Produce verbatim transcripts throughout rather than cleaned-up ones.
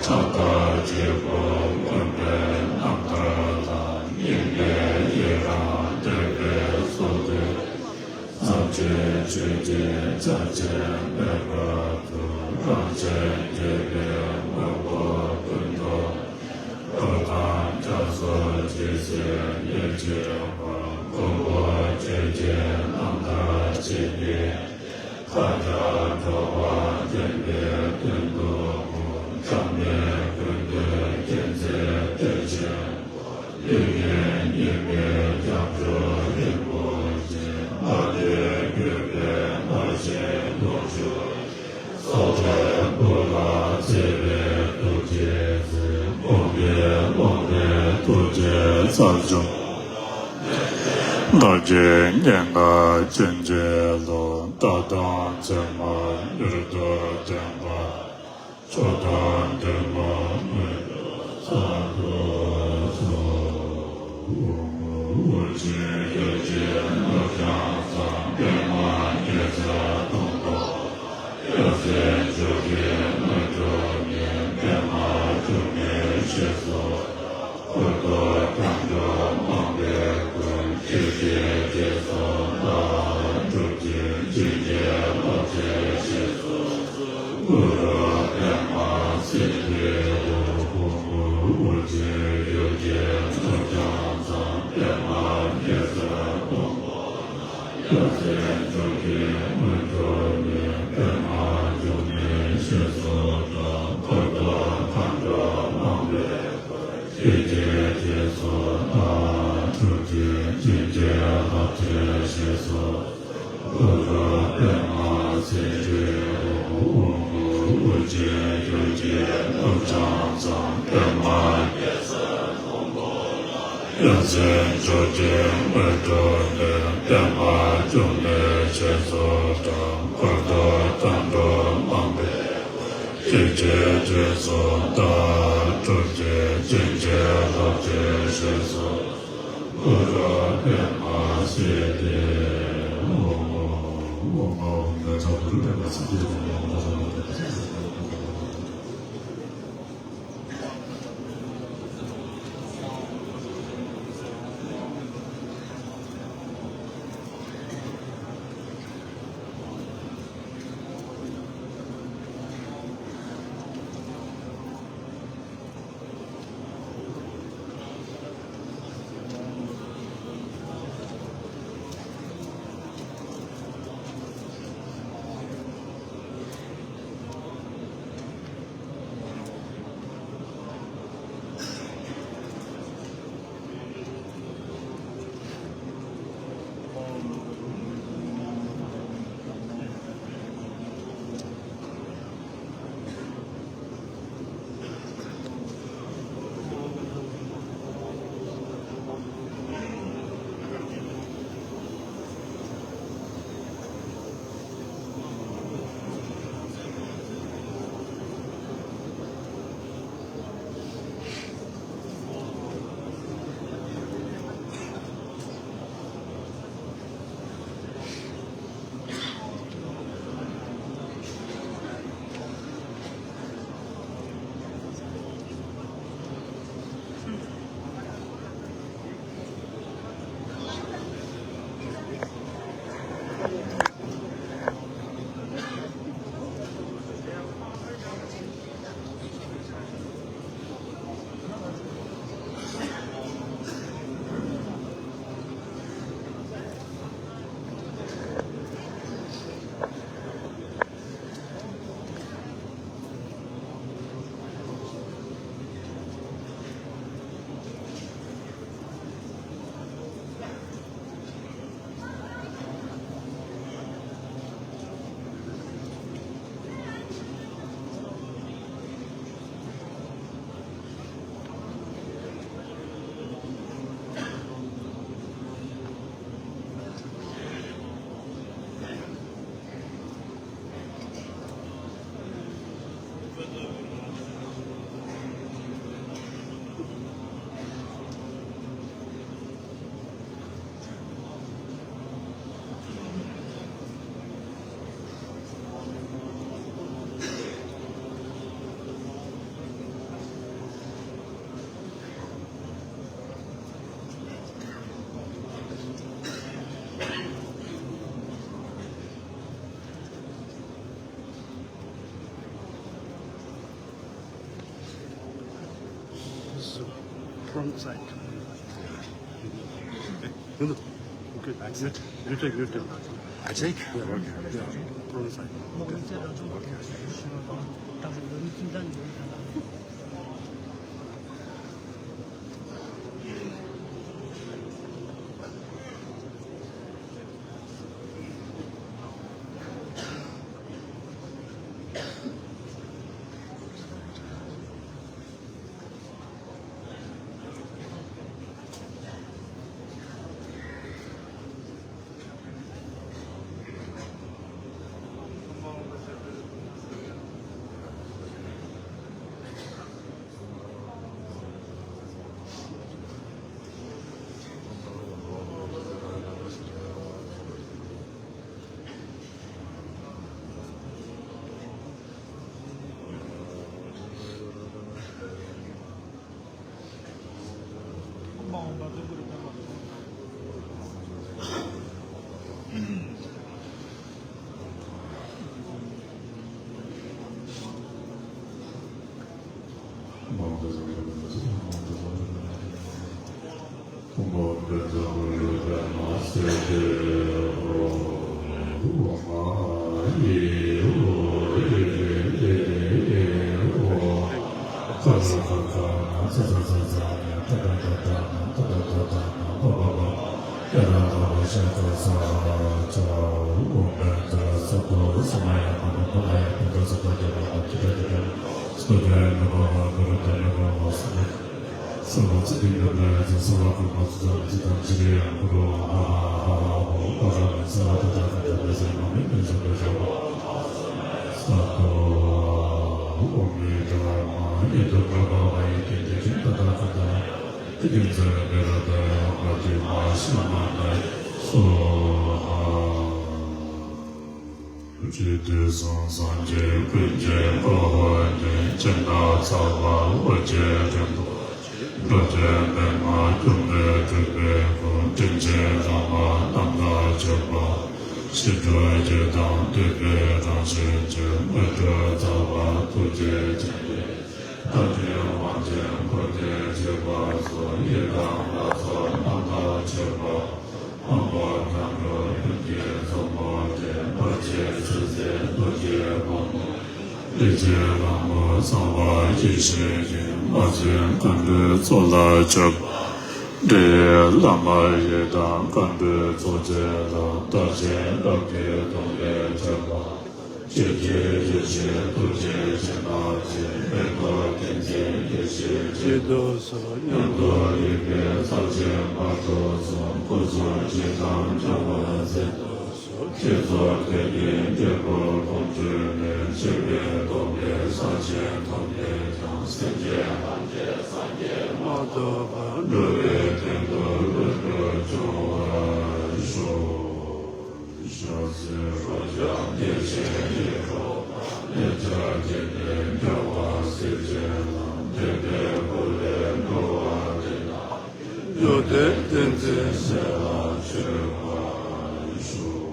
ཕྱག་རྒྱ་ཆེན་པོ་མངོན་པའི་རྣམ་ཐར་དང་། སྙིང་གའི་ཡི་རང་བསྟོད་པའི་གསོལ་འདེབས། ཐམས་ཅད་ཆོས་ཀྱི་ཆར་ཆེན་འབེབས་པར་མཛོད། རང་གཞན་དགེ་བའི་དངོས་པོ་ཀུན་ཐོབ། འགྲོ་དང་བྱ་སོགས་ཇི་སྲིད་ཡིད་ཆེས་པ། མགོན་པོ་ཆོས་ཀྱི་རྣམ་ཐར་ཇི་སྙེད་དེ། མཁའ་ཁྱབ་འགྲོ་བ་འདྲེན་པའི་དོན་དུ་བསྐུལ། ཆགས་མེད་ཀུན་འདུས་མཁྱེན་བརྩེ་བདེ་ཆེན་པོ། ལུས་ངན་སྙིགས་མའི་རྒྱ་མཚོ་རིན་པོ་ཆེ། ལྷ་འདྲེ་བཀོད་པའི་མནར་གཅོད་ལོངས་སྤྱོད། སྲོག་ཆགས་སྤུ་ལ་བརྩེ་བའི་ཐུགས་རྗེས་གཟིགས། སྒོམ་པའི་ཀློང་ནས་ཐུགས་རྗེའི་ཚར་གཅོད། བདག་གི་སྙིང་ག་ཅན་གྱི་བློ། བདག་དང་མཚན་མ་མྱུར་དུ་ལྡན་པ། མཆོག་དང་ཐུན་མོང་མངོན་རྫོགས་སོ། དབུ་རྒྱན་ཡོ་གྱན་ནོར་བྱང་ཙམ། པདྨ་རྒྱལ་སྲས་སྡོང་པོ། ཡབ་སྲས་མཆོག་གི་སྔོན་འགྲོ་ནི། པདྨ་འབྱུང་གནས་ཞེས་སུ། འཁོར་དང་མཁའ་འགྲོ་དམག་དཔོན་ཀུན། ཆོས་ཀྱི་རྗེས་སུ་བདག་སྒྲུབ་ཀྱིས། བྱིན་གྱིས་བརླབ་ཕྱིར་ཞེས་སུ། གུ་རུ་པདྨ་སིདྡྷི་ཧཱུྃ། དབུ་རྒྱན་ཡོ་གྱན་ནོར་བྱང་ཙམ། པདྨ་རྒྱལ་སྲས་སྡོང་པོ། ཡབ་སྲས་མཆོག་གི་སྔོན་འགྲོ་ནི། པདྨ་འབྱུང་གནས་ཞེས་སུ་གྲགས། འཁོར་དང་མཁའ་འགྲོ་དམག་དཔོན་ཆོས་ཀྱི་རྗེས་སུ་བདག་སྒྲུབ་ཀྱིས། བྱིན་གྱིས་བརླབ་ཕྱིར་ཞེས་སུ། གུ་རུ་པདྨ་སིདྡྷི་ཧཱུྃ། དབུ་རྒྱན་ཡོ་གྱན་ནོར་བྱང་ཙམ། པདྨ་རྒྱལ་སྲས་སྡོང་པོ། ཡབ་སྲས་མཆོག་གི་སྔོན་འགྲོ་ནི། པདྨ་འབྱུང་གནས་ཞེས་སུ་གྲགས། འཁོར་དང་མཁའ་འགྲོ་དམག་དཔོན་ཆོས་ཀྱི་རྗེས་སུ་བདག་སྒྲུབ་ཀྱིས། བྱིན་གྱིས་བརླབ་ཕྱིར་ཞེས་སུ། གུ་རུ་པདྨ་སིདྡྷི་ཧཱུྃ། From side. No, no. Okay. You take, you take. I take? Yeah, okay. Yeah, from side. སོ་ཧ། ཇི་དུས་སང་སངས་རྒྱས་ཀུན་གྱི་གོ་འཕང་ནི། སྤྱན་དང་ཚངས་པ་འོད་ཀྱི་རིམ་པ། འགྲོ་དོན་པདྨ་འབྱུང་གནས་སྤྲུལ་པའི་སྐུ། དྲིན་ཅན་བླ་མ་རྣམས་དང་མཆོད་པ། ཞི་ཁྲོའི་རྒྱུད་དང་བསྟོད་པའི་རང་བཞིན་གྱི། མི་འབྲལ་རྩ་བ་ཐུགས་རྗེ་ཅན། བདག་གི་དབང་ཆེན་འཁོར་འདས་འཇིགས་པ་སོགས། ཡི་དམ་ལྷ་ཚོགས་རྣམས་དང་མཆོད་པ། དབང་པོ་རྣམ་གྲོལ་ཀུན་གྱི་མཚོ་མོར་འདྲེན། རྡོ་རྗེ་ཆུ་སྲིན་རྡོ་རྗེ་ཕག་མོ། རིགས་ཀྱི་ལྷ་མོ་གསང་བ་ཡེ་ཤེས་ཀྱི། རྨ་བྱའི་མཁའ་འགྲོའི་ཚོགས་ལ་མཆོད་པ། འདྲེ་ཡི་བླ་མ་ཡི་དམ་མཁའ་འགྲོའི་ཚོགས་བཅས་ལ། བདག་གཞན་བདག་གིས་བསྟོད་པའི་མཆོད་པ། ཆོས་ཀྱི་ཡེ་ཤེས་ཐུགས་རྗེའི་བྱིན་རླབས་ཀྱིས། མི་ལྡོག་ཏིང་འཛིན་ཡེ་ཤེས་ཀྱི། ཆོས་སྐུ་སོགས་མཉམ་དུ་རིག་པའི་ཚབ་ཆེན་ཕ་རོལ་གསུམ། སྐུ་གསུམ་སྤྱི་དང་འབྱུང་བ་སྲིད་དུ་གསོལ། ཁྱེད་ཚོགས་ཐེག་པའི་དཀྱིལ་འཁོར་དགོངས་གྲོལ་ནས། ཆོས་ཀྱི་སྟོང་པའི་ས་ཆེན་ཐོབ་ནས་ཀྱང་། སེམས་ཅན་ཐམས་ཅད་སངས་རྒྱས་མ་ཐོབ་བར། འགྲོ་བའི་དོན་དུ་ལྷུན་གྱིས་འབྱུང་བར་ཤོག། ཞབས་སོར་རོ་བརྒྱ་བདེ་ཆེན་ཡེ་ཤེས་ལས། བྱ་བྱེད་པའི་རྒྱལ་བ་སྲས་བཅས་ལ། འདོད་པའི་སྐུ་ལས་འགྲོ་བ་འདི་དག་འགྲོ་དོན་བསྟན་འཛིན་སྲས་ལ་མཆོད་པར་ཞུ།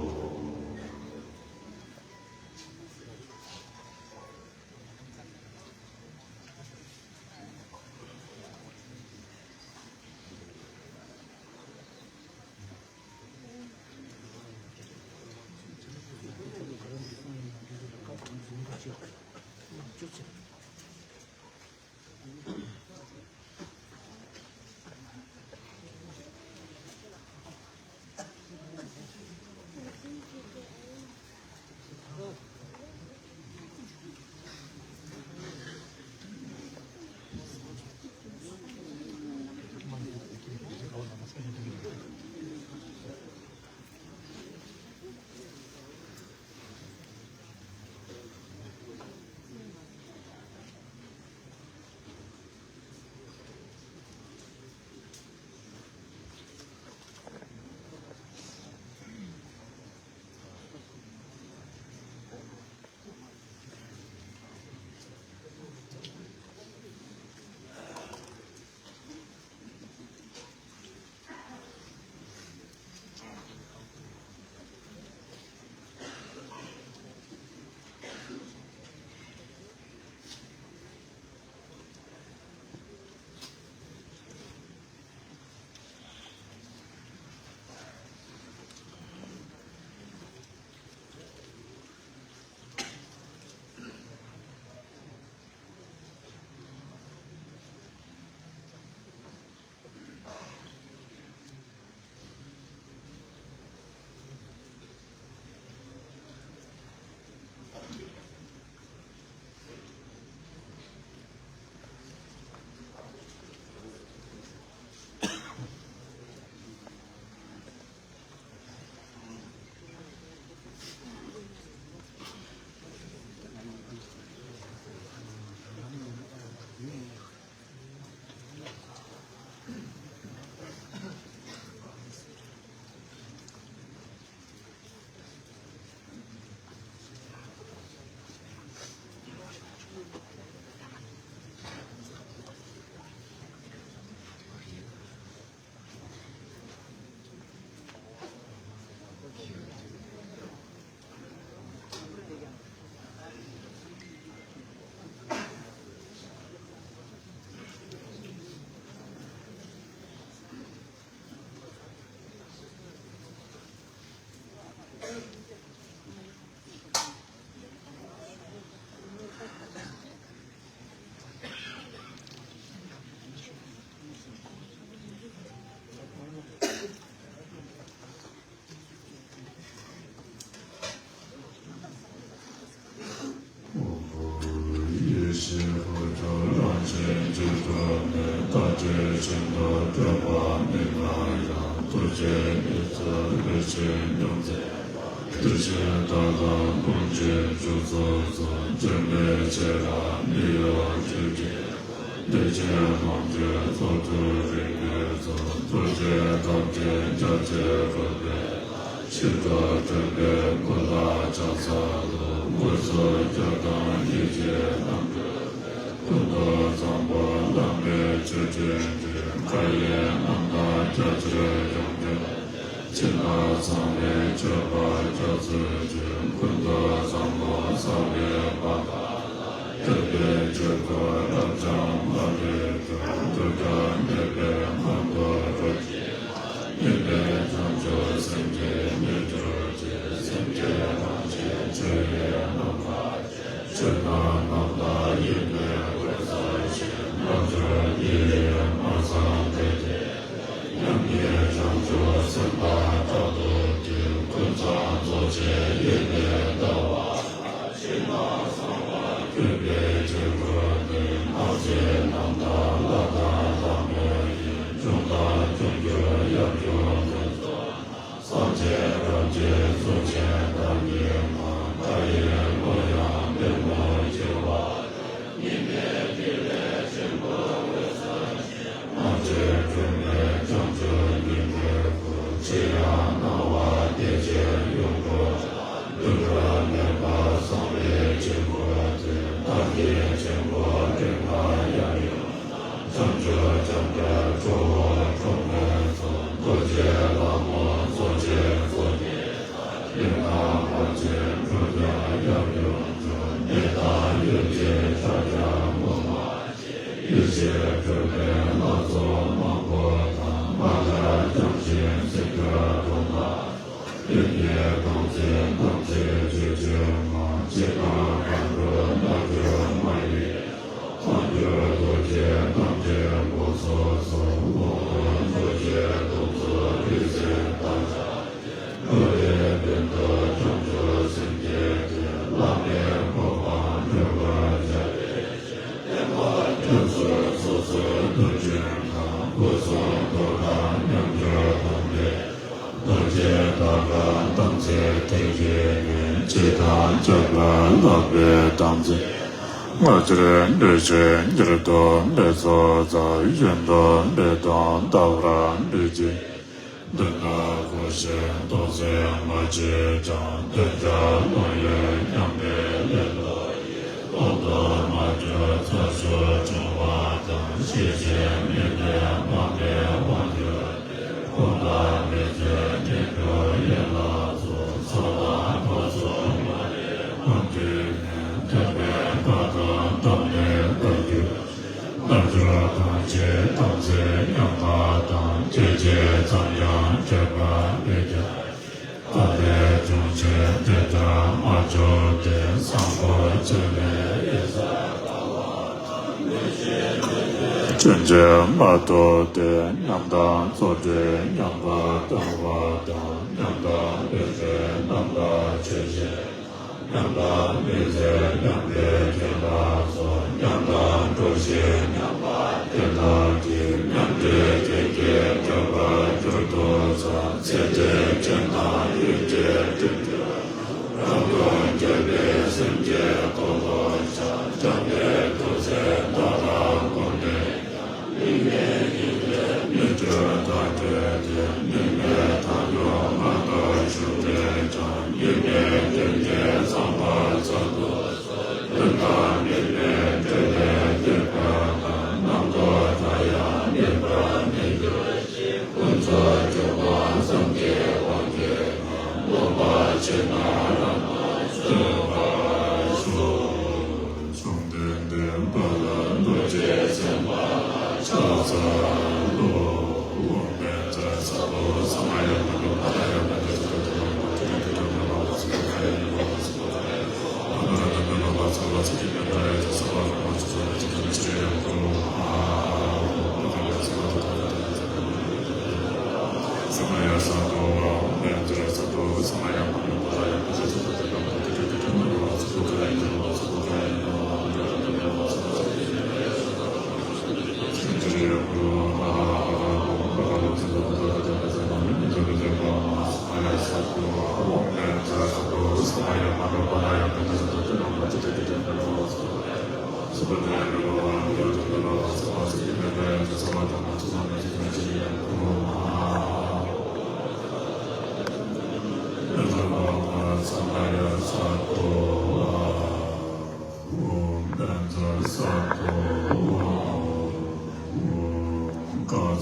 རང་བཞིན་གྱིས་གྲུབ་ནས་བརྟག་དཔྱད་ཤིན་ཏུ་སྤྲོས་པ་མེད་ན་ཡང་། ཐུགས་རྗེའི་ནུས་སུ་ལུས་ཅན་ཉོན་མོངས་པ་དེ་བཞིན་བདག་ལ་ཕུང་བྱེད་འཇུག་ཚུལ་སོགས། སྐྱོན་མེད་ཆེ་ལ་མི་གཡོ་ཁྱོད་ཀྱི་ལས་ཅན་ལོངས་སྤྱོད་ཚོགས་དྲུག་རིགས་དྲུག་སོགས། ཐུགས་རྗེའི་ཐབས་ཀྱིས་རྒྱ་ཆེར་བཀོད་པའི་ཕྱིར། ཐུགས་མཐུན་པའི་སྐུ་ལ་ཕྱག་འཚལ་ལོ། སྐུ་གསུམ་སྐྱོབ་དང་ཡེ་ཤེས་རྣམ་སྤྲུལ་ཀུན་ཏུ་བཟང་པོ་བླ་མེད་མཆོད་སྤྲིན་གྱི། མཁའ་དབྱིངས་རྣམ་དག་རྒྱ་ཆེར་ཡོངས་སྤྲོས། ཕྱི་ནང་གསང་བའི་མཆོད་པ་རྒྱ་མཚོའི་རྒྱུན། ཀུན་ཏུ་བཟང་པོ་གསང་བའི་བྷ་ག་ལ། བསྟོད་པའི་ཆོས་འཁོར་རབ་འབྱམས་ལ་ལུས་ཀྱང་། ཐུགས་ཀྱང་གནས་པའི་ངང་དུ་རོ་གཅིག་ལ་སྙིང་པོའི་བྱང་ཆུབ་སེམས་ཀྱིས་མཉེས་གྱུར་ཅིག། སེམས་ཅན་ཐམས་ཅད་ཆོས་ཡི་རྣམ་པར་ཆོས་རྣམས་རྣམ་དག་ཡིད་ནི་འོད་གསལ་ཞིང་། རྣལ་འབྱོར་ཡིད་ཡིད་མ་ཚངས་དེ་དེ་ཉམས་ཀྱི་བྱང་ཆུབ་སེམས་དཔའ་རྟག་ཏུ་སྤྲུལ། ཀུན་བཟང་རྫོགས་ཆེན་ཡེ་ནས་ལྟ་བ། ཕྱི་ནང་གསང་བ་བཀོད་པའི་དཀྱིལ་འཁོར་ནི། སྣང་སྲིད་རྣམ་དག་ལྷ་དང་ལྷ་མོ་ཡི། འབྱུང་དང་འབྱུང་འགྱུར་ཡབ་ཡུམ་ཀུན་སོགས་རྣམས། སངས་རྒྱས་རབ་རྒྱས་གཟུགས་ཅན་བདག་ཉིད་མ། མཐའ་ཡས་ཀློང་ཡངས་པད་མོ་འཁྱིལ་བ། ཉི་མའི་ཐིག་ལེ་ཆེན་པོ་འོད་གསལ་ཞིང་། སྣང་སྲིད་འཁྲུལ་མེད་བྱང་ཆུབ་སྙིང་པོའི་སྐུ། ཕྱིར་ཡང་སྣང་བ་བདེ་ཆེན་ཡོངས་གྲོལ་བྱ། འདུ་འཕྲོ་མེད་པར་གསང་བའི་དཀྱིལ་འཁོར་དེར། བདག་གིས་ཆེན་པོ་སྤྲིན་དཀར་ཡབ་ཡུམ་དང་། བྱང་ཆུབ་འཇམ་དཔལ་ཁྲོ་བོ་ཁྲོ་མོ་སོགས། རྡོ་རྗེ་ལྷ་མོ་རྫོགས་ཆེན་རྫོགས་བརྒྱད་དང་། གླིང་དང་བར་ཆད་འཁྲུགས་ཀྱང་ཡབ་ཡུམ་མཚུངས། གནས་དང་ཡུལ་གྱི་ཕྱག་རྒྱ་ངོ་མ་ཡེ་ཤེས་སྤྲོས་པའི་ལྷ་ཚོགས་མང་པོ་དང་། མ་ལུས་བྱང་ཞིང་སྲིད་མཐར་ཐུག་པ། ཀུན་གྱི་དམ་ཚིག་དམ་ཚིག་ཆོས་ཀྱི་ངང་། ཇི་ལྟར་མཁའ་འགྲོ་རྣལ་འབྱོར་མ་ཡི། མཐའ་འཁྱོལ་རྡོ་རྗེ་རྟ་མགྲིན་སྒོ་ཚུགས་སོགས། འོག་ཏུ་རྡོ་རྗེ་སྟོང་གཟུགས་རིག་འཛིན་དང་། ཀླུ་ལས་བོད་དུ་བྱང་ཆུབ་སེམས་བསྐྱེད་དེ། བླ་མའི་གོ་འཕང་བགྲོད་པར་བྱ་བའི་ཕྱིར། བསྟན་པ་ཁྱབ་སོགས་སོ་སོའི་དུས་རྒྱུན་དང་། སྐུ་གསུང་ཐུགས་དང་མཉམ་གྱུར་སྟོང་པའི་རྡོ་རྗེ་ལྟ་བུའི་དམ་ཚིག་མཐིལ་གྱིས་ཉིལ། ཇི་ལྟར་ཆགས་པའི་ལག་པའི་དམ་ཚིག་ལྔ་ཆར་འདྲུད་ཅིང་འགྱུར་དུ་མེད་ཚོགས་རྫོགས། གཞན་དོན་མེད་དོན་ལྟ་བར་འདུད་ཅིང་། དོན་དག་གོ་ཞིང་རྟོགས་ཚད་མ་ཆོད་ཀྱང་། དོན་བྱ་བློ་ཡུལ་མཉམ་པའི་ལེ་ལོ་ཡིས། སྟོང་དུ་མ་གྱུར་ཚར་གཅོད་བྱུང་བ་དང་། ཤེས་བྱའི་མིག་ལས་མ་འཕེན་དབང་གྱུར་ཏེ། ཁོང་དང་མི་ཚེ་གནས་གྱུར་ཡན་ལག་ཚོགས། ཚོགས་དང་ཐོས་ཚོགས་མ་ལུས་ཀུན་གྱི་ནི། ཐེག་པའི་བཀའ་དང་དམ་ལས་བཀའ་བརྒྱུད། རྣལ་འབྱོར་ཐམས་ཅད་དམ་ཚིག་ཉམས་པ་དང་། སྐད་ཅིག་ཙམ་ཡང་འཕྲོས་པ་མེད་ཀྱང་། ཐབས་ལས་བྱུང་ཕྱིར་དེ་ལྟར་མ་བྱུང་སྟེ། གསང་སྒོ་ཕྱེ་བའི་ཡེ་ཤེས་དགའ་བ་དང་། ལུས་ཀྱི་ལུས་ཀྱི་སྐྱོན་ཆེན་མ་རྟོགས་ཏེ། ཉམས་དང་རྩོལ་བྲལ་མཉམ་པར་བཏང་བ་དང་། ཉམས་དང་ལུས་ཀྱི་རྣམ་དག་ཆོས་བཞིན། ཉམས་དང་མི་ཚེ་མཉམ་པའི་ཁྱད་པར་སོགས། ཉམས་དང་གྲོགས་བཞིན་མཉམ་པ་དེ་དག་གིས། མཉམ་འབྲེལ་རྐྱེན་གྱིས་འགྲོ་བར་འགྱུར་དུ་བྱ། ཚེ་འདིའི་རྐྱེན་དང་ཡུལ་འདིའི་སྒྲིབ་འདིར། རབ་དང་རྒྱལ་བའི་སེམས་ཀྱིས་རྟོགས་པར་བྱ། འཇམ་དཔལ་ཐུགས་སྲས་མཐའ་དག་བསྒོམས་ནས་ཀྱང་། དམིགས་མེད་དབྱིངས་ལས་མི་འཕྲོ་མཐའ་གྲོལ་ཏེ། དམིགས་མེད་མཐའ་སྙོམས་མ་ལྟོགས་བཞུགས་པས་ཀྱང་། དམིགས་མེད་དོན་གྱི་ཚངས་པ་མཚོན་དུ་གསོལ། དོན་དམ་དམིགས་མེད་འབྲས་ལས་འདས་པ་དང་། རྣམ་རྟོག་མཐའ་ཡང་རྙེད་པར་མི་འགྱུར་ཞིང་། ཀུན་རྫོབ་འཇུག་པ་བསམ་གྱིས་དབང་གྱུར་ན། རྨོངས་པ་ཕྱིར་ན་རབ་ཏུ་འཚོལ་བར་ཤོག། བཅོམ་ལྡན་འདས་དཔལ་རྡོ་རྗེ་སེམས་དཔའ་ལ་ཕྱག་འཚལ་ལོ།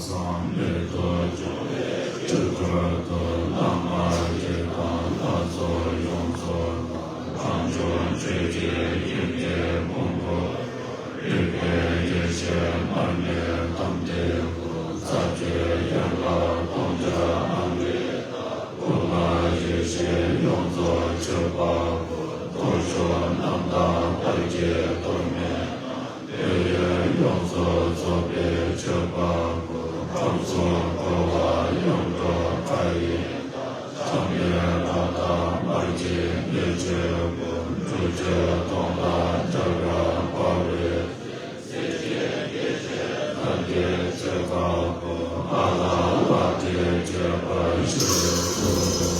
བསམ་མེད་དུ་སྦྱོང་བའི་ཆོས་སྐོར་དུ། བླ་མ་དགེ་དང་ལྷ་ཚོགས་ཡོངས་རྫོགས་དང་། གངས་ལྗོངས་ཆོས་ཀྱི་དབྱིངས་ཀྱི་ཕུང་པོ། རིག་པའི་ཡེ་ཤེས་མར་མེ་དམ་མདོའི་སྐུ། རྩ་བརྒྱད་ཡན་ལག་སྟོང་རྒྱ་ཨ་ལི། སྐུ་ལ་ཡེ་ཤེས་ཡོངས་རྫོགས་མཆོད་པ་ཕུལ། སྟོར་ཤོག་རྣམ་དག་དཔལ་གྱི་གཏོར་མའི་ནང་། འདོད་ཡོན་ཡོངས་སུ་རྫོགས་པའི་མཆོད་པ་ཕུལ། ཁམས་གསུམ་འཁོར་བ་ཡོངས་སྒྲོལ་མཁའ་ཡི། ལྕམ་དྲལ་དགྲ་སྟ་དམར་གྱི་མེ་ལྕེ་ཀུན། སྒྲུབ་མཆོད་སྟོང་ལ་སྦྱར་བར་བགྱི། སྲས་བཅས་དགེ་བཤེས་ལྷ་འདྲེ་བཅས་པ་ཀུན། ཨ་ལ་ལྷ་འདྲེས་དགྱེས་པར་ཤོག།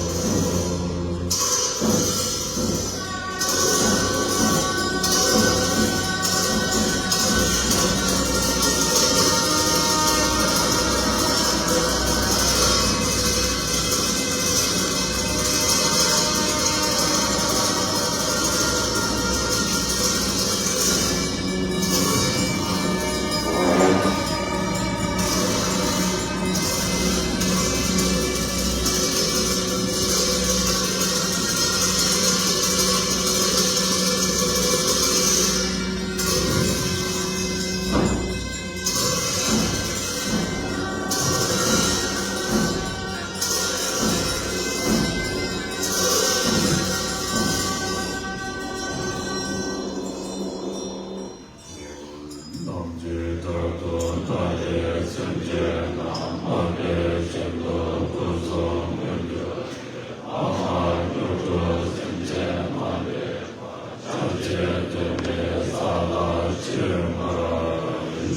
ནམ་འཆི་ལྟར་དུ་ཐར་པའི་སེམས་ཅན་རྣམས། མ་འདྲེས་ཤིན་ཏུ་སྐུ་གསུམ་མངོན་གྱུར་ཅིག། ཨ་མར་གྱུར་ཏེ་སེམས་ཅན་མ་འདྲེས་པ། ཐམས་ཅད་དོན་མེད་ས་ལ་ཆོས་མངའ་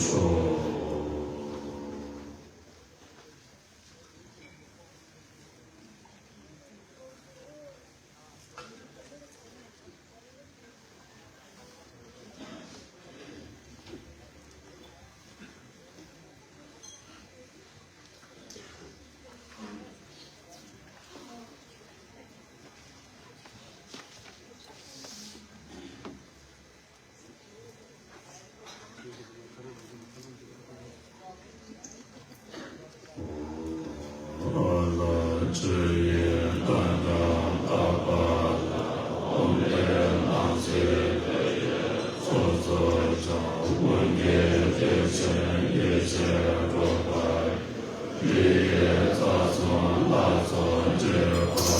ཤོག། ལ་ཆོས་ཡི་གཏན་དང་བདག་པ་ལ། འོམ་དེ་སྣང་སྲིད་པའི་ཚོགས་སུ་སྦྱངས། དབང་གི་གཏེར་ཆེན་ཡེ་ཤེས་སྒྲོག་པ། འདི་ཡི་རྩ་གསུམ་ལ་སོགས་འདྲེས་པ།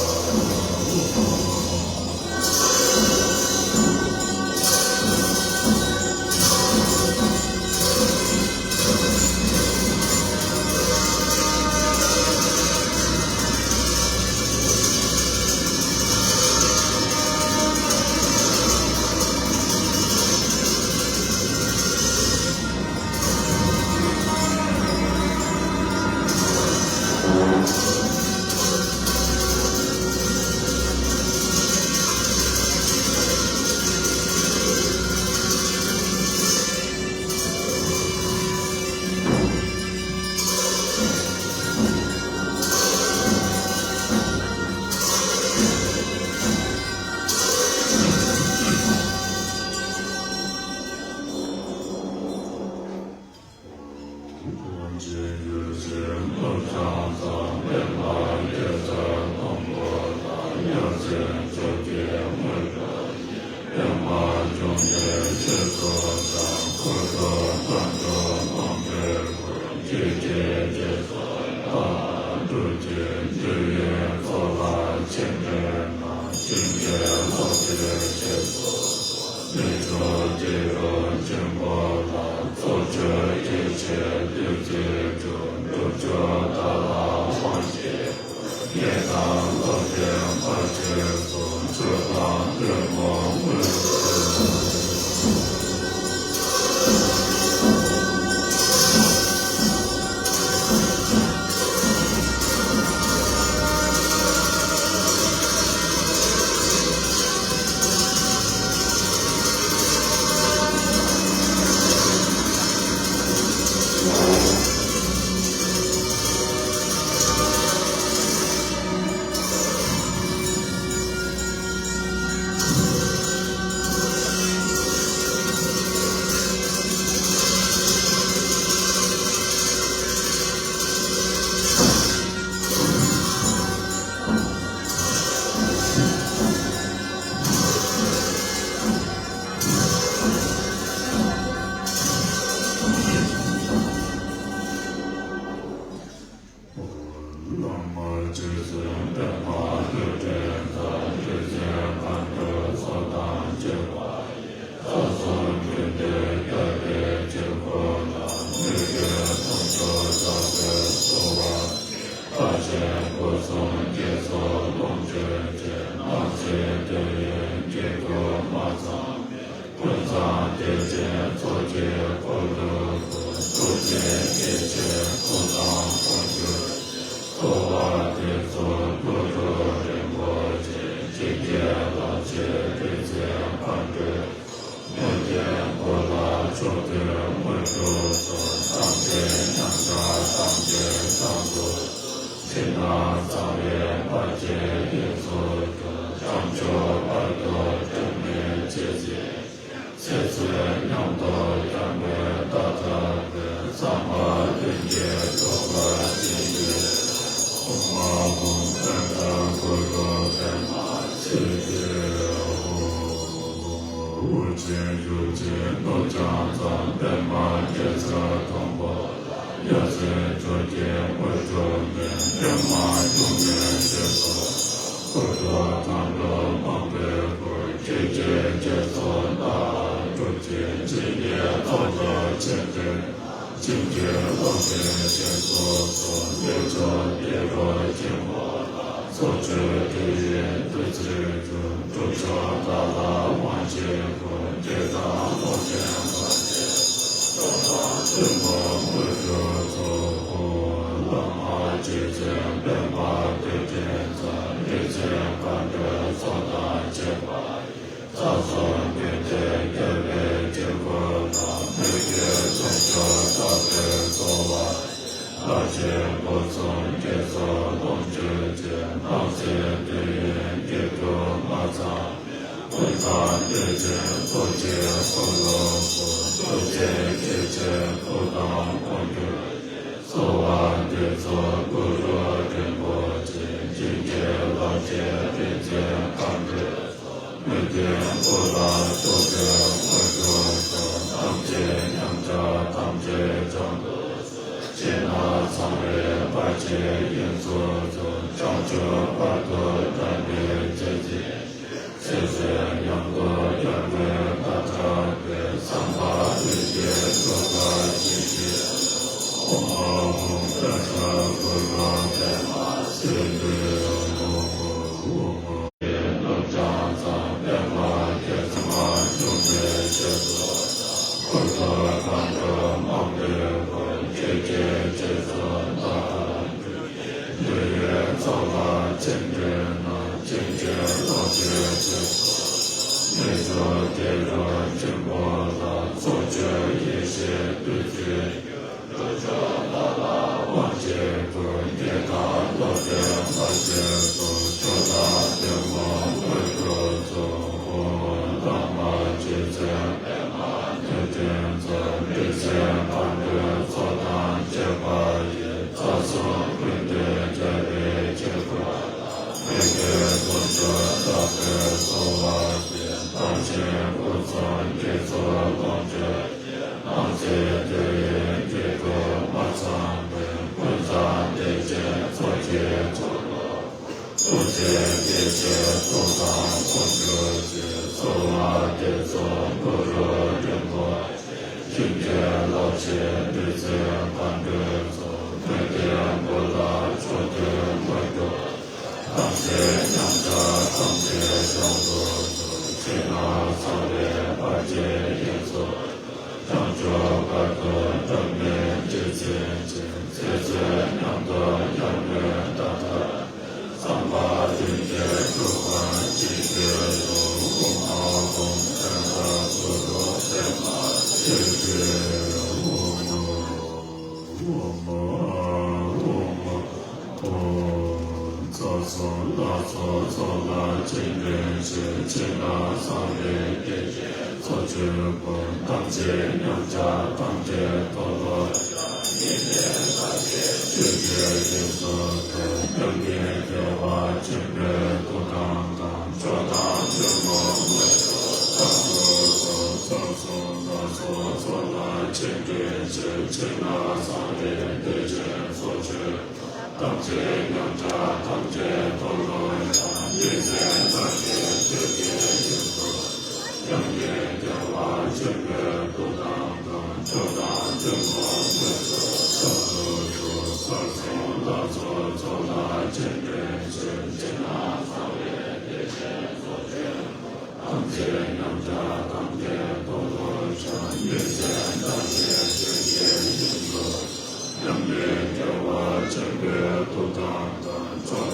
ཚོགས་གུ་རུ་རིན་པོ་ཆེ། ཇི་སྐད་ལྷ་ཆེན་ཏུན་ཙེན་མཁའ་འགྲོའི། མོས་ལྡན་དགོངས་ལ་ཕྱོགས་ཀུན་མངོན་སུམ་སུ། དམ་ཅན་མཉམ་གཞག་ཐམས་ཅད་སངས་སུ། ཕྱི་ནང་གསང་བའི་དཔལ་གྱི་དབྱིངས་སུ་སྒྱུར། བྱང་ཆུབ་བར་དུ་འགྲོ་མི་མཛད་ཅིང་། ཚེ་བསོད་ཉམས་རྟོགས་སྐྱོང་བའི་བརྡ་དྲག་པས། བསམ་པ་ལྷུན་གྱིས་འགྲུབ་པར་བྱིན་གྱིས་རློབས། ཨོཾ་ཨཱཿཧཱུྃ་ཏདྱ་ཐཱ། གུ་རུ་པདྨ་སིདྡྷི་ཧཱུྃ། དབུ་ཅན་གཞུ་ཅན་ནོར་ལྕང་ཚང་། པདྨ་རྒྱ་མཚོ་མཐོན་པོ། ཡ་མཚན་མཆོག་གི་དངོས་གྲུབ་སྨིན། ཡ་མ་རྒྱུ་མའི་རྗེས་སུ། སྐུ་འགྲོ་མཁའ་འགྲོ་མང་པོས་བསྐོར། ཁྱེད་ཀྱི་རྗེས་སུ་བདག་སྒྲུབ་ཀྱིས། ཇི་སྙེད་ཚོགས་རྫོགས་ཆེ་འབྲིང་། བྱིན་གྱིས་རློབས་པའི་རྗེས་སུ་འཚོ། ལས་མཆོག་དེ་རུ་ཆེན་པོ་ལ། ཕྱོགས་བཅུའི་དགེ་བའི་བདུད་རྩིས་གྱུར། སྒྲུབ་མཆོག་བདག་ལ་དབང་བྱེད་དགོས། བདེ་དང་ལོངས་སྤྱོད་ཕར་ཕྱིན་ཚོགས་དང་བདུད་དཔུང་དངོས་གྲུབ་སྩོལ། བླ་མ་རྗེ་བཙུན་པདྨ་བདུད་འདྲེའི་ཚོགས། རིག་འཛིན་མཁའ་འགྲོའི་ཚོགས་དང་བཅས་པ་ཡིས། ལྷ་ཚོགས་ཀུན་གྱི་རྒྱལ་བའི་དཀྱིལ་འཁོར་ལ། མོས་གུས་གསོལ་ཕྱག་རྟག་ཏུ་གསོལ་བ། ལྷ་ཆེན་སྐུ་གསུམ་དགྱེས་སོ་ལོངས་སྤྱོད་ཅིང་། སྣང་སྲིད་དུས་ཡུན་སྐྱེ་དགུ་མ་ཚང་བའི། ཀུན་བཟང་བདེ་ཆེན་ཐུགས་ཀྱི་འཁོར་ལོ་བསྐོར། ཐུགས་རྗེའི་སྐྱེ་མཆེད་ཐུགས་དམ་དཀོན་གྱུར་ཅིང་། གསོལ་བ་འདེབས་སོ་གུ་རུ་རིན་པོ་ཆེ། ཇི་སྙེད་ལྷ་ཆེན་ཏུན་ཙེན་མཁའ་འགྲོའི། མོས་ལྡན་དགོངས་ལ་ཕྱོགས་ཀུན་མངོན་སུམ་སོང་། དམ་ཅན་མཉམ་གཞག་ཐམས་ཅད་བྱང་དུ་སོང་། ཕྱི་ནང་གསང་བའི་དཔལ་གྱི་དབྱིངས་སུ་སྒྱུར། བྱང་ཆུབ་བར་དུ་བཀྲ་མི་མཛད་ཅིང་། ཚེ་བསོད་ཉམས་རྟོགས་སྐྱོང་བའི་བརྡ་དྲག་པས། བསམ་པ་ལྷུན་གྱིས་འགྲུབ་པར་བྱིན་གྱིས། ཨོཾ་ཨཱཿཧཱུྃ་ཏདྱ་ཐཱ། གུ་རུ་པདྨ་སིདྡྷི་ཧཱུྃ། ནོར་ལྕང་ཚང་པདྨ་རྒྱ་མཚོ་མ་འབྱུང་བའི་རྗེས་སུ། སྐུ་འགྲོ་མཁའ་འགྲོ་མང་པོས་བསྐོར། ཁྱེད་ཀྱི་རྗེས་སུ་བདག་སྒྲུབ་ཀྱིས། འདོད་ཡོན་ཚོགས་ལ་ཆེ་འབྲིང་ན། བྱིན་གྱིས་རློབས་པའི་རྗེས་སུ། ལས་མཆོག་དེ་རུ་ཆེན་པོ་ལ། ཕྱོགས་བཅུའི་ཡེ་ཤེས་བདུད་རྩིས་གྱུར། སྒྲུབ་མཆོག་བདག་ལ་དབང་བྱེད་དགོས། བདེ་དང་ལོངས་སྤྱོད་ཕར་ཕྱིན་སོགས། མཆོག་དང་ཐུན་མོང་དངོས་གྲུབ་སྩོལ། ཨོཾ་བླ་མ་རྗེ་བཙུན་པདྨ་བདུད་འདྲེའི་ཚོགས། རིག་འཛིན་མཁའ་འགྲོའི་ཚོགས་དང་བཅས་པ་ཡིས། རྩ་གསུམ་ཀུན་འདུས་རྒྱལ་བའི་དཀྱིལ་འཁོར་ལ། མོས་གུས་དཀོན་མཆོག་རྟག་ཏུ་གསོལ་བ་འདེབས། དམ་ཅན་སྐུ་གསུམ་དགྱེས་སོ་ལོངས་སྤྱོད་ཅིང་། སྣང་སྲིད་དུས་ཡུན་སྐྱེ་དགུ་མ་ཚང་བའི། ཀུན་བཟང་བདེ་ཆེན་ཚོགས་ཀྱི་འཁོར་ལོ། ཐུགས་རྗེའི་སྐྱེ་མཆེད་ཐུགས་དམ་དཀོན་གྱུར་ཅིང་། གསོལ་བ་འདེབས་སོ་གུ་རུ་རིན་པོ་ཆེ། བྱིན་གྱིས་རློབས་ཤིག་རིག་འཛིན་མཁའ་འགྲོའི་ཚོགས། མོས་ལྡན་དགོངས་ལ་ཕྱོགས་ཀུན་མངོན་སུམ། དམ་ཚིག་ཉམས་ཆག་ཐམས་ཅད་བྱང་དུ་སོང་། ཕྱི་ནང་གསང་བའི་དཔལ་གྱི་དབྱིངས་སུ། བྱང་ཆུབ་བར་དུ་བཀྲ་མི་མཛད་མཛད་ཅིང་། ཚེ་བསོད་ཉམས་རྟོགས་སྐྱོང་བའི་བརྡ་དྲག་པས། བསམ་པ་ལྷུན་གྱིས་འགྲུབ་པར་བྱིན་གྱིས་རློབས། ཨོཾ་ཨཱཿཧཱུྃ་ཏདྱ་ཐཱ། གུ་རུ་པདྨ་སིདྡྷི་ཧཱུྃ། ཨོཾ་ཨཱཿཧཱུྃ། ཨོཾ་རྩ་གསུམ་ལ་སོགས་ཚོགས་ལ་ཆེ་འབྲིང་ཆེ། ཕྱི་ནང་གསང་བའི་བདེ་ཆེན་ཚོགས་ཆོས་ཀུན། དམ་ཚིག་ཉམས་ཆག་ཐམས་ཅད་མཐོལ་ལོ་བཤགས། ཡེ་ཤེས་ལྷ་ཆེན་ཆོས་ཀྱི་དབྱིངས་སུ་སྒྱུར། མྱ་ངན་འདས་པ་ཆེན་པོའི་མཐུ་དང་བྲལ། མཆོག་དང་ཐུན་མོང་མངོན་སུམ་སངས་སུ་གསོལ། རྩ་གསུམ་ལ་སོགས་ཚོགས་ལ་ཆེ་འབྲིང་ཆེ། ཕྱི་ནང་གསང་བའི་བདེ་ཆེན་ཚོགས་ཆོས། དམ་ཚིག་ཉམས་ཆག་ཐམས་ཅད་མཐོལ་ལོ་བཤགས། ཡེ་ཤེས་ལྷ་ཆེན་ཆོས་ཀྱི་དབྱིངས་སུ། མྱ་ངན་འདས་པ་ཆེན་པོའི་མཐུ་དང་བྲལ། མཆོག་དང་ཐུན་མོང་མངོན་སུམ་སངས་སུ་གསོལ། རྩ་གསུམ་ལ་སོགས་ཚོགས་ལ་ཆེ་འབྲིང་ཆེ། ཕྱི་ནང་གསང་བའི་བདེ་ཆེན་ཚོགས་ཆོས། དམ་ཚིག་ཉམས་ཆག་ཐམས་ཅད་མཐོལ་ལོ་བཤགས། ཡེ་ཤེས་ལྷ་ཆེན་ཆོས་ཀྱི་དབྱིངས་སུ། མྱ་ངན་འདས་པ་ཆེན་པོའི་མཐུ་དང་བྲལ། མཆོག་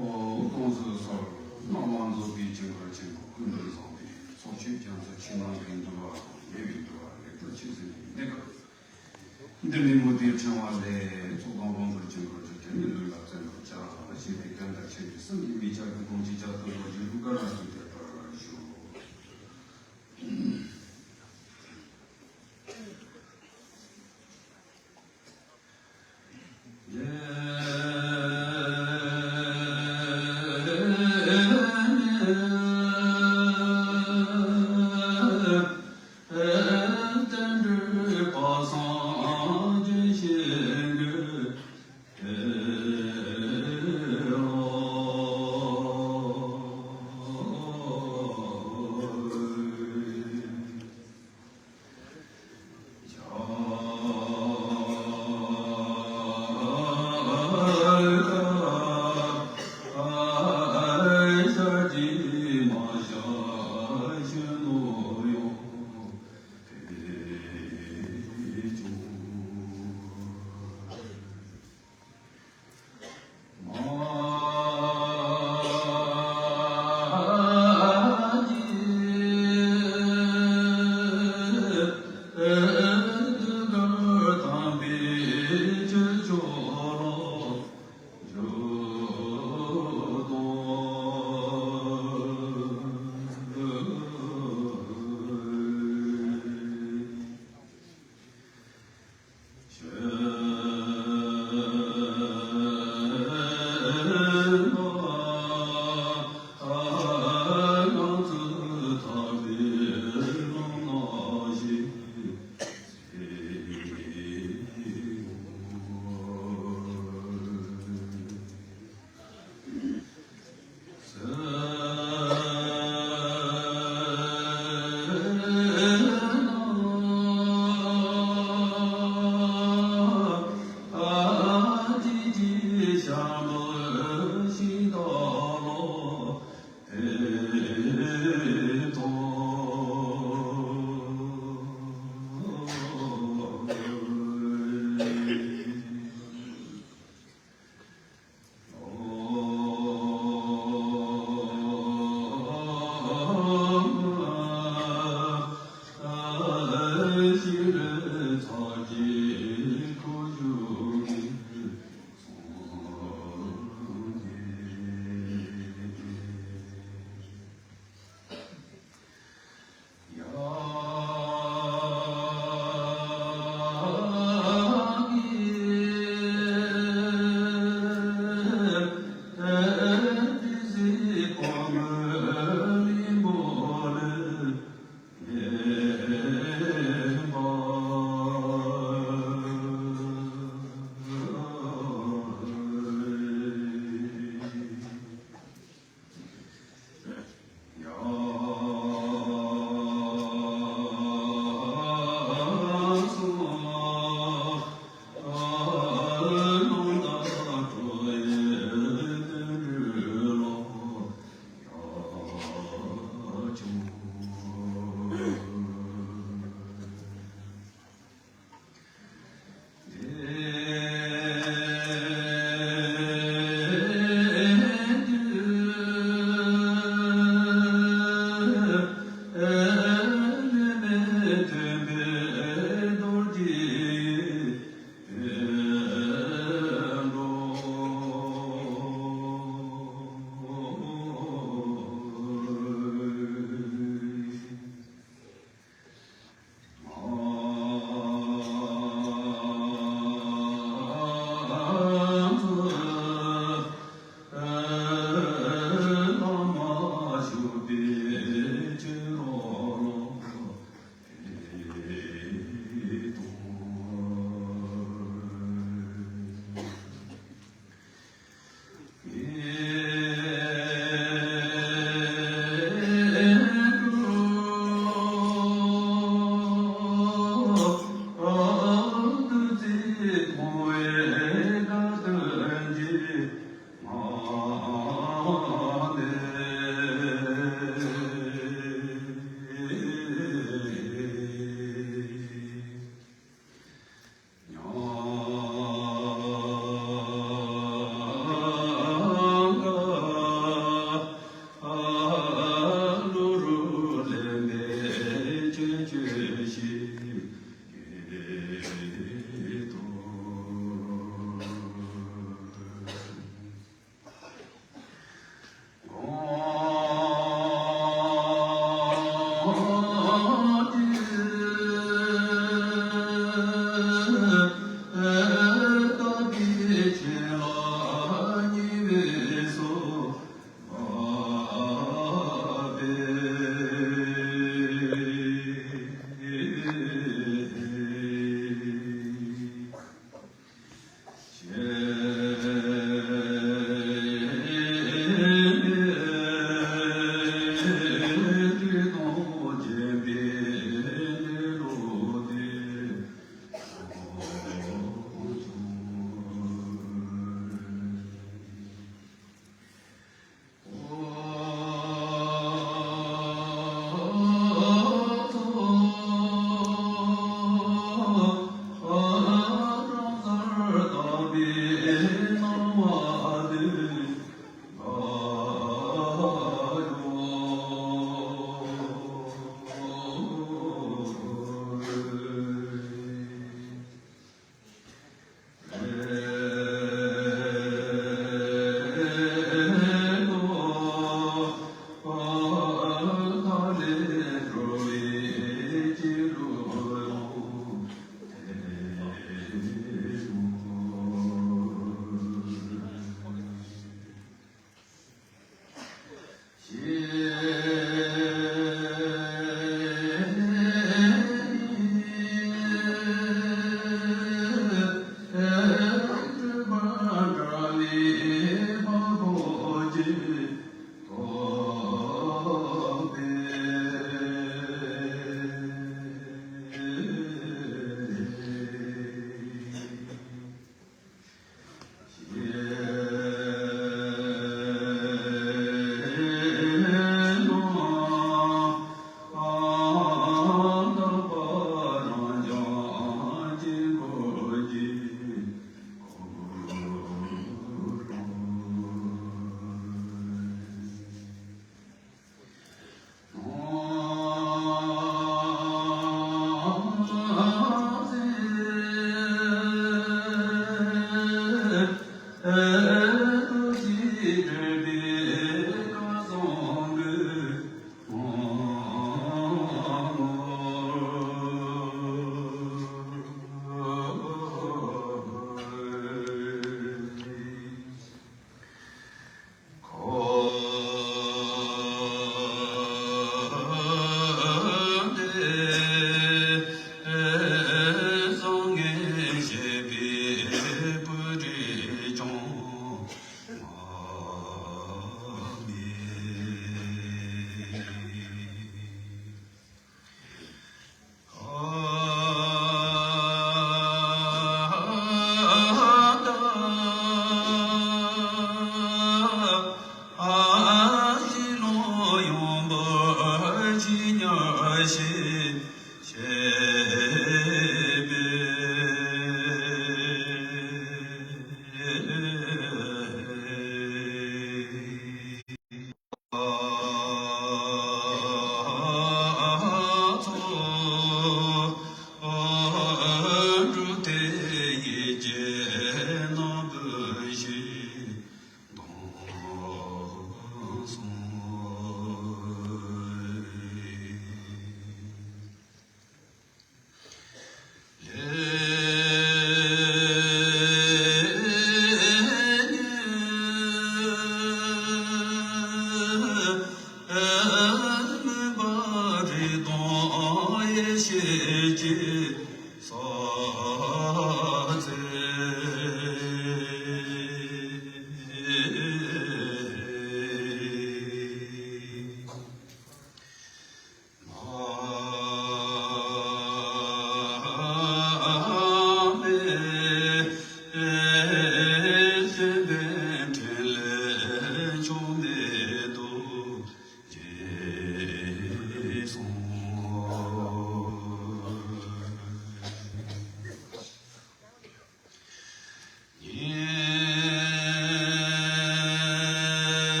ཨོ། སྟོང་གཟུགས་སོགས་རྣམ་པར་རྫོགས་པའི་དཀྱིལ་འཁོར་ཆེན་པོ་ཀུན་ཏུ་བཟང་པོའི་ཚོགས་མཆོད་རྒྱ་མཚོ་ཆེན་པོ་གི་འདུལ་བ་དང་ཉེ་བའི་འདུལ་བ་ལེགས་པར་ཆོས་ཟིན་པའི་གནས་སྐབས། འདི་ནི་མུ་སྟེགས་ཕྲེང་བ་ལས་ཚོགས་དང་དབང་པོར་བྱིན་དགོས་ཀྱི་དོན་ནི་ལུས་ལ་བརྩོན་པར་བྱ་ཞེས་པའི་དོན་དང་ཆོས་ཀྱི་སེམས་ཀྱི་མི་ཆགས་པའི་དགོངས་ཀྱི་རྒྱ་མཚོ་ལོ་རྒྱུས་ཀུན་དགའ་ལ་ཞུགས་ཏེ་བར་ཞུ།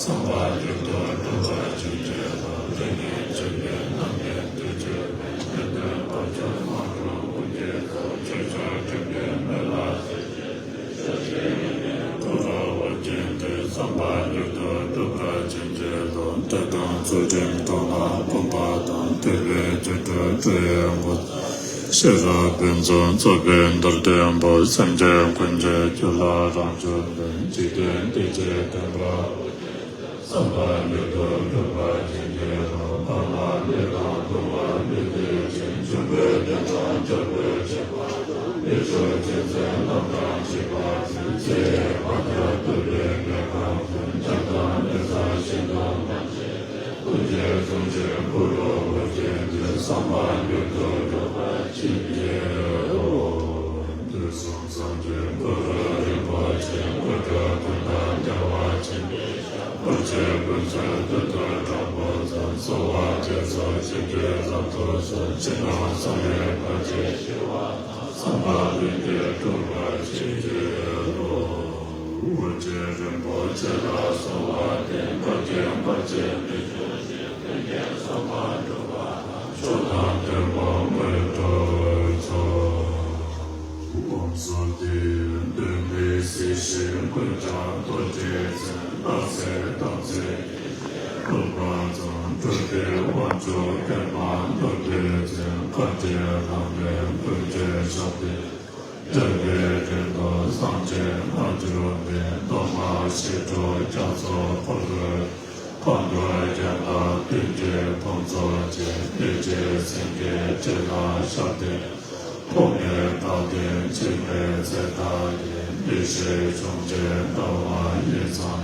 བསམ་པ་རྒྱུད་དུ་འགྲུབ་པར་བྱིན་གྱིས་རློབས། དེ་ཉིད་ཆོས་ཀྱི་རྣམ་སྨིན་དུས་གཅིག་པའི། དེ་དོན་བར་ཆད་མ་གྲོལ་ཀུན་གྱི་ཚོགས། ཆོས་ཕྱོགས་སྒྲིབ་པའི་མེ་ལྷ་སྲེག་བྱེད། ཤཱཀྱའི་ཡི་གེ་ཀླུ་རོ་དབུ་རྒྱན་ཏེ། བསམ་པ་རྒྱུད་དུ་འགྲུབ་པར་བྱིན་གྱིས་རློབས། འདོད་དང་ཚུལ་ཁྲིམས་མཐུན་ལ་ཕོངས་པ་དང་། ཐེག་པའི་སྒྱུ་འཕྲུལ་སྤྲུལ་པའི་འོད། ཤེས་རབ་ཕུན་སུམ་ཚོགས་པའི་མདོར་བསྟན་པ། སེམས་ཅན་ཀུན་གྱི་རྒྱུད་ལ་རང་བྱོན་པའི། འཇིག་རྟེན་བདེ་སྐྱིད་ལྡན་པ། བསམ་པ་རྒྱུད་དུ་འགྲུབ་པར་བྱིན་གྱིས་རློབས། ཕ་མ་ལས་དང་ལྟུང་བ་ལས་འདས་ཅིང་། འབྱུང་པོའི་རྒྱུད་དང་འབྱོར་པའི་ཁྱད་པར་དང་། ཡེ་ཤེས་ཅན་མཚན་རྣམ་གྲངས་གཅིག་པ་དེ། ཚེ་ཡི་བར་དུ་ཐུབ་པའི་མེ་དཀར་ཕུང་། འཇམ་དང་ནེ་ཙ་ཤིན་ཏུ་མ་ཆགས་པའི། ཀུན་གྱི་གཟུགས་ཅན་ཀླུ་རོ་དབུ་རྒྱན་ཏེ། བསམ་པ་རྒྱུད་དུ་འགྲུབ་པར་བྱིན་གྱིས་རློབས། དུས་གསུམ་སངས་རྒྱས་གུ་རུ་རིན་པོ་ཆེ། སྐུ་དྲག་དོན་དང་རྒྱལ་བ་ཆེན་པོའི་ཞབས། བར་ཆད་ཀུན་སེལ་བདུད་དང་དྲག་པོ་ཚོགས། གསོལ་བ་འདེབས་སོ་བྱིན་གྱིས་བརླབ་ཏུ་གསོལ། ཕྱི་ནང་གསང་བའི་བར་ཆད་ཞི་བ་དང་། བསམ་པ་ལྷུན་གྱིས་འགྲུབ་པར་བྱིན་གྱིས་རློབས། དབུ་རྒྱན་རིན་པོ་ཆེ་ལ་གསོལ་བ་འདེབས། བར་ཆད་བར་ཆད་མི་འབྱུང་ཞིང་། ཀུན་གྱི་བསམ་པ་འགྲུབ་པ་དང་། མཆོག་དང་ཐུན་མོང་མི་འགྲོ་ཚོགས། ཨོཾ་སྭསྟི། གདོད་ནས་གཟིགས་ཤིང་ཀུན་ཀྱང་རྡོ་རྗེ་འཛིན། རྟག་གཅིག་དམ་ཚིག་ཡེ་ཤེས་འགྲུབ་པ་དང་། སྤྲུལ་པའི་དབང་ཕྱུག་པདྨ་ནོར་བུས་མཛེས། བཀའ་དྲིན་བླ་མེད་ཀུན་གྱི་ཞབས་སྟེགས། རྒྱལ་བའི་རིན་དུ་སངས་རྒྱས་མ་གྱུར་པའི། གདོད་མ་ཞི་ཁྲོ་རྒྱ་མཚོ་འཁོར་ལོའི། ཕག་མོ་རྒྱན་དང་བདུད་ཀྱི་དཔུང་ཚོགས་ཀྱིས། བདེ་སྐྱིད་སེང་གེའི་ཁྲི་ལ་ཞབས་སྟེགས། ཐོགས་མེད་བདག་ལྟའི་འཆི་མེད་ཚེ་བདག་གི། ཡེ་ཤེས་འབྱུང་ལྡན་ཟླ་བ་ཡི་མཚན།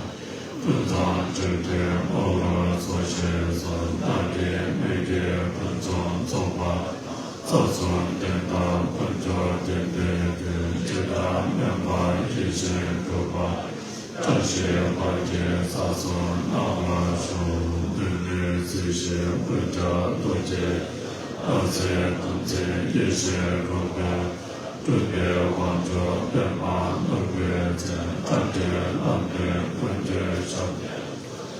ཀུན་བཟང་འབྱུང་ལྡན་དབང་བསྐུར་ཚོགས་ཞིང་སོགས། བདག་གི་མི་དགེ་ཕུན་སུམ་ཚོགས་པ་དང་། ཚོགས་གསུམ་བདེན་མཐའ་ཀུན་སྦྱོར་བདེན་པའི་མགོན། འཇིགས་སྐྲག་མུན་པ་ཡེ་ཤེས་འགྲུབ་པ། བཀྲ་ཤིས་འབར་གྱི་ས་གསུམ་སྣང་བར་ཤོག། གདོད་ནས་གཟིགས་ཤིང་ཀུན་ཀྱང་རྡོ་རྗེ། རྟག་གཅིག་དམ་ཚིག་ཡེ་ཤེས་འགྲུབ་པའི། སྤྲུལ་པའི་དབང་ཕྱུག་པདྨ་ནོར་བུས་མཛེས། བཀའ་དྲིན་བླ་མེད་ཀུན་གྱི་ཞབས་སྟེགས།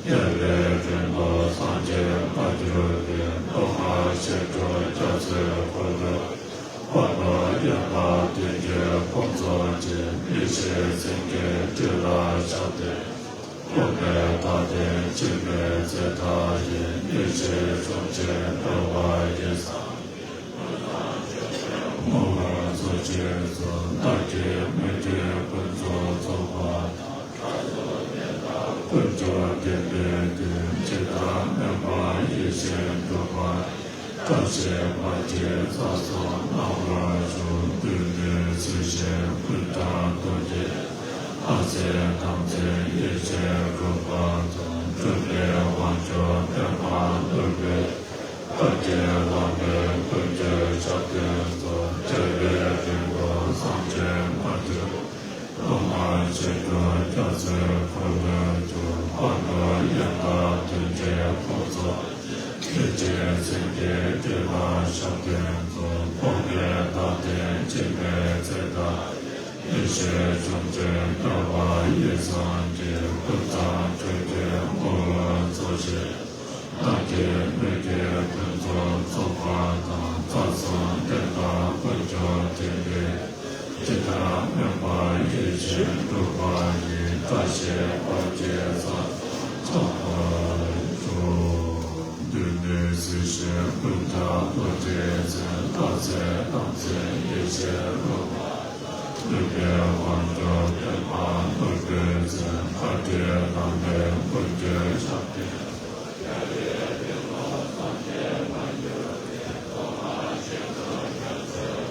རྒྱལ་བའི་རིན་དུ་སངས་རྒྱས་མ་གྱུར་པའི། གདོད་མ་ཞི་ཁྲོ་རྒྱ་མཚོའི་འཁོར་ལོའི། དཔའ་བོ་དབྱངས་དང་བདུད་ཀྱི་དཔུང་ཚོགས་ཀྱིས། ཡེ་ཤེས་སེང་གེའི་ཁྲི་ལ་ཞབས་སྟེགས། ཐོགས་མེད་བདག་ལྟའི་འཆི་མེད་ཚེ་བདག་ཡི། ཡེ་ཤེས་འབྱུང་ལྡན་ཟླ་བ་ཡི་མཚན། དབང་བསྐུར་ཚོགས་ཞིང་སོགས། བདག་གི་མི་དགེ་ཕུན་སུམ་ཚོགས་པ་དང་། ཀུན་སྦྱོར་བདེན་པའི་མགོན། འཇིགས་སྐྲག་མུན་པ་ཡེ་ཤེས་འགྲུབ་པ། བཀྲ་ཤིས་འབར་གྱི་ས་གསུམ་སྣང་བར་ཤོག། གདོད་ནས་གཟིགས་ཤིང་ཀུན་ཀྱང་རྡོ་རྗེ། རྟག་གཅིག་དམ་ཚིག་ཡེ་ཤེས་འགྲུབ་པ་དང་། སྤྲུལ་པའི་དབང་ཕྱུག་པདྨ་ནོར་བུས། བཀའ་དྲིན་བླ་མེད་ཀུན་གྱི་ཞབས་སྟེགས་སོགས། རྒྱལ་བའི་རིན་དུ་སངས་རྒྱས་མ་གྱུར། གདོད་མ་ཞི་ཁྲོ་རྒྱ་མཚོའི་འཁོར་ལོས་སྒྱུར། དཔའ་བོ་དབྱངས་དང་བདུད་ཀྱི་དཔུང་ཚོགས། ཡེ་ཤེས་སེང་གེའི་ཁྲི་ལ་ཞབས་སྟེགས་སོགས། ཐོགས་མེད་བདག་ལྟའི་འཆི་མེད་ཚེ་བདག་ཡི། ཡེ་ཤེས་འབྱུང་ལྡན་ཟླ་བ་ཡི་མཚན་གྱིས། ཀུན་བཟང་འབྱུང་ལྡན་དབང་བསྐུར་ཚོགས་ཞིང་སོགས། བདག་གི་མི་དགེ་ཕུན་སུམ་ཚོགས་པ་དང་། རྩ་གསུམ་བདེན་མཐའ་ཀུན་སྦྱོར་བདེན་པའི། འཇིགས་སྐྲག་མུན་པ་ཡེ་ཤེས་འགྲུབ་པ་ཡི། བཀྲ་ཤིས་འབར་གྱི་ས་གསུམ་སྣང་བར་ཤོག། གདོད་ནས་གཟིགས་ཤིང་ཀུན་ཀྱང་རྡོ་རྗེ་འཛིན། རྟག་གཅིག་དམ་ཚིག་ཡེ་ཤེས་འགྲུབ་པ། སྤྲུལ་པའི་དབང་ཕྱུག་པདྨ་ནོར་བུས་མཛེས། བཀའ་དྲིན་བླ་མེད་ཀུན་གྱི་ཞབས་སྟེགས།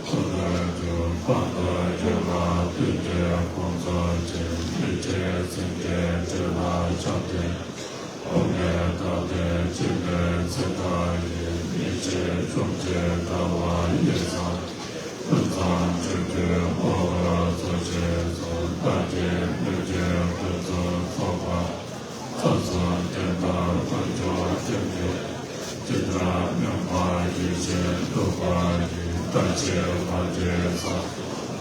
འཁོར་ལོས་སྒྱུར་དཔའ་བོ་དགྱེས་པ་བདུད་ཀྱི་དཔུང་ཚོགས་ཀྱིས། ཡེ་ཤེས་སེང་གེའི་ཁྲི་ལ་ཞབས་སྟེགས། ཐོགས་མེད་བདག་ལྟའི་འཆི་མེད་ཚེ་བདག་ཡི། ཡེ་ཤེས་འབྱུང་ལྡན་ཟླ་བ་ཡི་མཚན། ཀུན་བཟང་འབྱུང་ལྡན་དབང་བསྐུར་ཚོགས་ཞིང་སོགས། བདག་གི་མི་དགེ་ཕུན་སུམ་ཚོགས་པ། རྩ་གསུམ་བདེན་མཐའ་ཀུན་སྦྱོར་བདེན་པའི། འཇིགས་སྐྲག་མུན་པ་ཡེ་ཤེས་འགྲུབ་པ་ཡི། བཀྲ་ཤིས་འབར་གྱི་ས་གསུམ་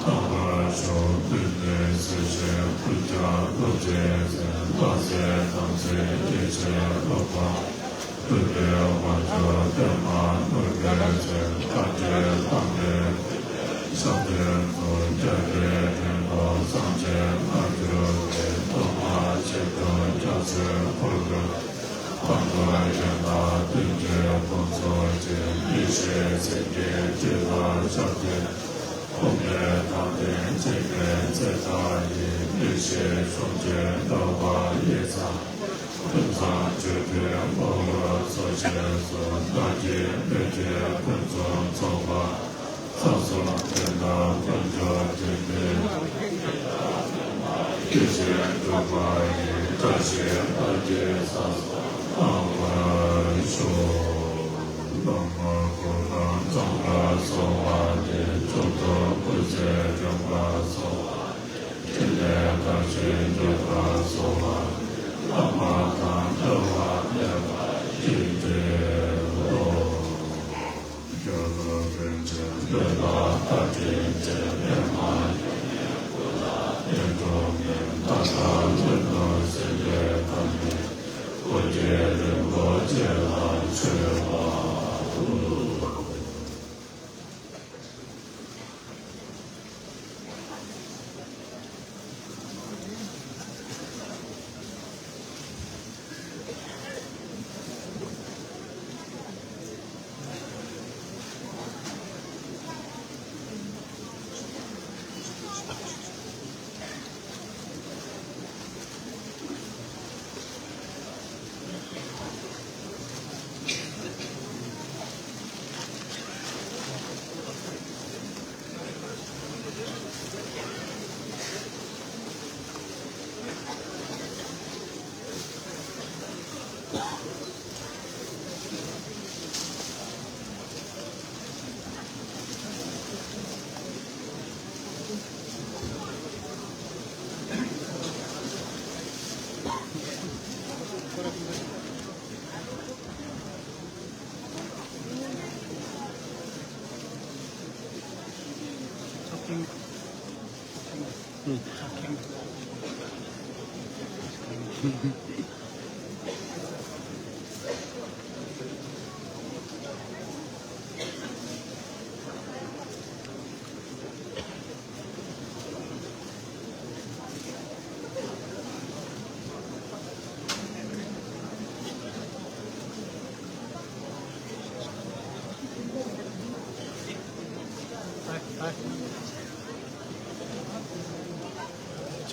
སྣང་བར་ མཆོག་སྤྲུལ་པའི་གཟི་བྱིན་ཕུར་རྒྱན་རྡོ་རྗེ་འཛིན། རྟགས་གསལ་དམ་ཚིག་ཡེ་ཤེས་སློབ་དཔོན་སྤྲུལ་པའི་དབང་ཕྱུག་པདྨ་ནོར་བུས་མཛད། བཀའ་དྲིན་དམ་པའི་ཞབས་བརྟན་དུ་རྒྱལ་བའི་དྲིན་ལོག་སངས་རྒྱས་སྔ་འགྱུར་གྱི་ཐོག་མ་ཆེད་དུ་རྒྱ་མཚོའི་ཁུར་བོས་དཔལ་མགོན་རྒྱལ་དང་བསྟན་འགྲོའི་དགོངས་རྫོགས་ཀྱི་ཡེ་ཤེས་ཟིལ་གྱིས་སྒྲིལ་བར་ཕྱག་འཚལ། ཕུང་པོའི་མཐའ་རྟེན་བརྩེགས་པའི་ཚེ་མཐའ་ཡི། ཡེ་ཤེས་གཟུངས་ཅན་དགའ་བ་ཡིད་ཚིམ། ཀུན་བཟང་སྤྱོད་པའི་དཔའ་བོའི་གཙོ་མཆེད་སུ། བདག་གི་མོས་གུས་ཕུན་སུམ་ཚོགས་པ། ཚོགས་གསུམ་རྟེན་དང་ཕུན་ཚོགས་འདུས་པའི། ཡེ་ཤེས་འགྲུབ་པ་ཡི། བཀྲ་ཤིས་རྟགས་བརྒྱད་བསགས་སུ་གནང་བར་ཞུ། ལྷ་མོ་གུར་དང་གཙང་སྦྲ་སོགས་པ་སྟེ། མཆོག་ཏུ་གུས་བརྩི་འཇོམས་པ་སོགས་པ་སྟེ། ཕྲིན་ལས་དགའ་བཞིན་འགྲུབ་པ་སོགས་པ་སྟེ། བླ་མ་དང་འབྲེལ་བ་མེད་པ་ཡིན་ཏེ། རྒྱལ་བ་རིན་ཆེན་འདི་ལ་བཀའ་དྲིན་ཆེ། པདྨ་འབྱུང་གནས་སྐུ་ལ་བསྟན་འགྲོ་མིན། ད་ལྟ་ལྷོད་ལྷོད་ཟིན་པའི་ཁམས་ནི། སྐུ་སྐྱེ་རིན་པོ་ཆེ་ལ་མཆོད་པ་ཕུལ།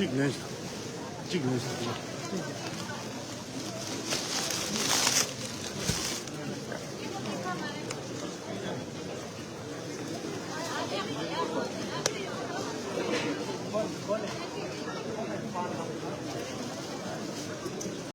གཅིག་ལན། གཅིག་ལན།